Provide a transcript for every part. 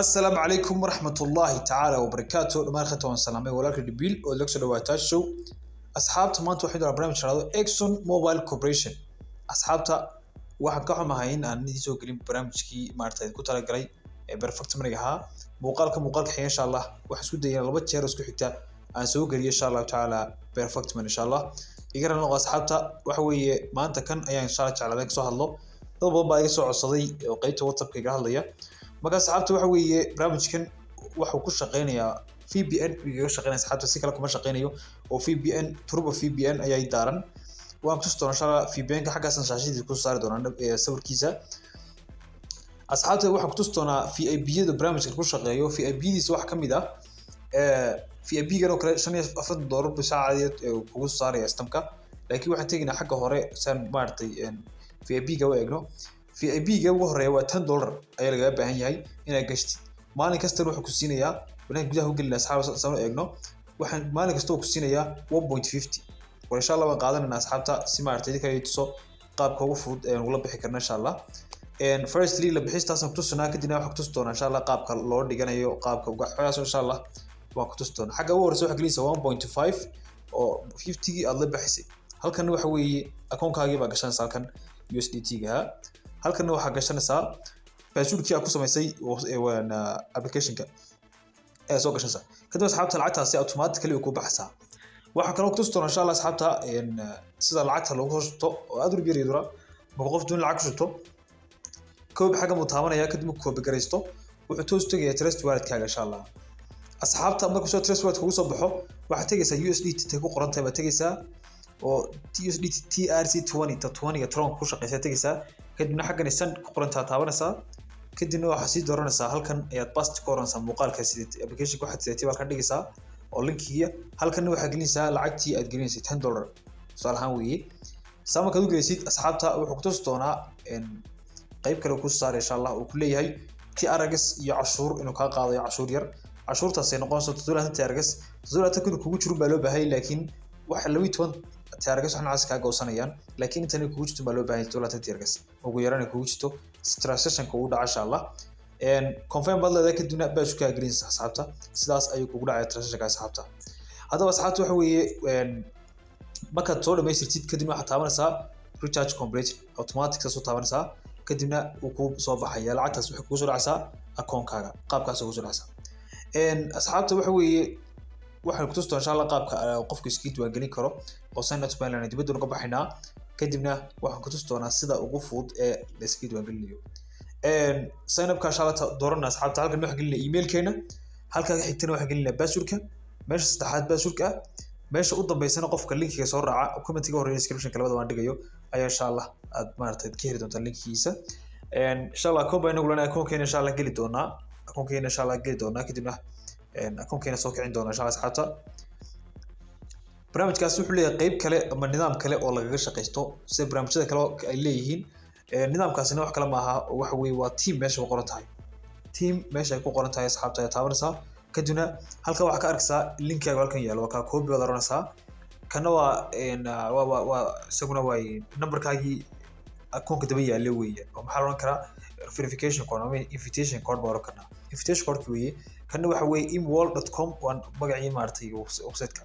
Asalaamu calaykum waraxmatullaahi tacaala wabarakaatu. Dhammaan khata waan salaamay, walaalka Dhibiil oo laga soo dhawaataa show. Asxaabta, maanta waxay doonaa barnaamij raado Exxon Mobile Corporation. Asxaabta, waxaan ka xumahay in aan idin soo gelin barnaamijkii maaragtay ku talagalay ee Perfect Money ahaa. Muuqaalka xiga, insha Allah, waxaan isku dayay laba jeer oo isku xigta aan soo geliyo, insha Allahu tacaala, Perfect Money, insha Allah. Iga ran noqo, asxaabta. Waxa weeye maanta kan ayaan insha Allah jeclaaday kasoo hadlo. Dad badan baa iga soo codsaday oo qeybta WhatsAppka iga hadlaya. Marka asxaabta, waxa weeye barnaamijkan wuxuu ku shaqeynayaa VPN igaga shaqeynaya, asxaabta, si kale kuma shaqeynayo oo VPN, Turbo VPN ayaa i daaran. Waan kutusi doonaa, insha Allah, VPN-ka xaggaasan shaashadiisa ku saari doonaa sawirkiisa. Asxaabta, waxaan kutusi doonaa VIP-yada barnaamijkan ku shaqeeyo. VIP-diisa waxaa kamid ah VIP-gan oo kale $45 buu saacadeed kugu saaraya systemka, laakiin waxaan tegaynaa xagga hore saan maaragtay VIP-ga u eegno. VIP-ga ugu horeeya waa $10 ayaa lagaga baahan yahay inaad gashtid. Maalin kastana wuxuu ku siinayaa banaan gudaha u gelina, asxaab, saan u eegno. Waxaan maalin kasta uu ku siinayaa 1.50. War, insha Allah waan qaadanayna, asxaabta, si maaragtay idinka ay tuso qaabka ugu fudud ee ugula bixi karna, insha Allah. Firstly, la bixistaasaan kutusinaa, kadibna waxaan kutusi doonaa, insha Allah, qaabka loo dhiganayo, qaabka uga xogaas, insha Allah, waan kutusi doonaa. Xagga ugu horeysa waxaa gelinaysaa 1.5 oo 50gii aad la bixisay. Halkan waxa weeye akoonkaagii baa gashanaysaa, halkan USDT-ga. Halkanna waxaa gashanaysaa passwordkii aad ku samaysay applicationka ayaa soo gashanaysaa. Kadib, asxaabta, lacagtaasi automatically way ku baxaysaa. Waxaa kaloo kutusi doonaa, insha Allah, asxaabta, sida lacagta loogu soo shubto oo aad u yar yadura. Marka qof doon lacag ku shubto, copy xagga muu taabanaya. Kadib markuu copy garaysto, wuxuu toos tegayaa Trust Wallet-kaaga, insha Allah. Asxaabta, markuu soo Trust Wallet kugu soo baxo, waxaad tegaysaa USDT tay ku qoran tahay baad tegaysaa, oo USDT TRC20 ta 20ga Tron ku shaqeysaa tegaysaa. Kadibna xaggan send ku qorantaa taabanaysaa. Kadibna waxaa sii dooranaysaa, halkan ayaad paste ku oranaysaa muuqaalka sidatay, applicationka waxaad sidatay baa ka dhigaysaa oo linkiga. Halkanna waxaad gelinaysaa lacagtii aad gelinaysay, $10 tusaale ahaan weeye. Saa markaad u gelisid, asxaabta, wuxuu kutusi doonaa qayb kale ku saaray, insha Allah, uu ku leeyahay TRX iyo cashuur inuu kaa qaadayo, cashuur yar. Cashuurtaasay noqonayso 27 TRX. 27 kun kugu jirin baa loo baahayay, laakiin waxa 12 TRX wax noocaas kaa goosanayaan, laakiin intan kugu jirto baa loo baahayay, 27 TRX ugu yaraan ay kugu jirto transactionka uu dhaca, insha Allah. Confirm baad leedahay, kadibna baash kaa gelinaysa, asxaabta. Sidaas ayuu kugu dhacaya transactionka, asxaabta. Haddaba, asxaabta, waxa weeye markaad soo dhamaystirtid, kadibna waxaad taabanaysaa "recharge complete", automatic saas u taabanaysaa. Kadibna wuu kuu soo baxaya lacagtaas, waxay kugu soo dhacaysaa akoonkaaga, qaabkaas kugu soo dhacaysaa. Asxaabta, waxa weeye waxaan kutusi doonaa, insha Allah, qaabka qofku iska diiwaangelin karo oo sign out baan leenahay, dibadda uga baxaynaa. Kadibna waxaan kutusi doonaa sida ugu fudud ee la iska diiwaangelinayo. Sign upka, insha Allah, doorana, asxaabta. Halkan waxaan gelinaa emailkeena, halka xigtana waxaan gelinaa passwordka, meesha saddexaad passwordka ah, meesha u dambeysana qofka linkiga soo raaca commentiga horeeya, descriptionka labada waan dhigayo ayaa, insha Allah, aad maaragtay ka heli doontaa linkigiisa, insha Allah. Akoon baa inagu leenahay, akoonkeena, insha Allah, geli doonaa, akoonkeena, insha Allah, geli doonaa. Kadibna akoonkeena soo kicin doonaa, insha Allah. Asxaabta, barnaamijkaasi wuxuu leeyahay qeyb kale ama nidaam kale oo lagaga shaqaysto sida barnaamijyada kale ay leeyihiin. Nidaamkaasina wax kale maaha, waxa weeye waa team meesha ku qoran tahay. Team meesha ay ku qoran tahay, asxaabta, ayaa taabanaysaa. Kadibna halkan waxaa ka arkaysaa linkaaga halkan yaalo, waa kaa copy baad oranaysaa. Kana waa isaguna waa numberkaagii akoonka daba yaalla weeye, oo maxaa la oran karaa, verification code ama invitation code baa oran karnaa, invitation code weeye. Kana waxa weeye imwall.com, waa magacii maaragtay website-ka.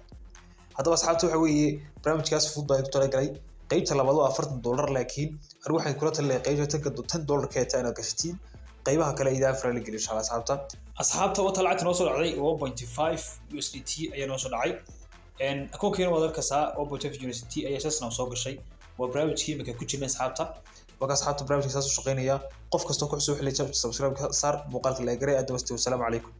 Haddaba, asxaabta, waxa weeye barnaamijkaas fudud baa ku talagalay. Qeybta labaad waa $40, laakiin anigu waxaan kula talinaya qeybta tanka $10 keeta inaad gashatiin. Qaybaha kale idaa fara la geliyo, insha Allah. Asxaabta, wata lacagta noo soo dhacday, 1.5 USDT ayaa noo soo dhacay akoonkeena, waad arkaysaa, 1.5 USDT ayaa saasna soo gashay. Waa barnaamijkii imika ku jirnay, asxaabta. Marka, asxaabta, barnaamijka saas u shaqeynaya. Qof kastoo ku cusub xilli subscribe saar, muuqaalka like garay. Aad wasti, wasalaamu calaykum.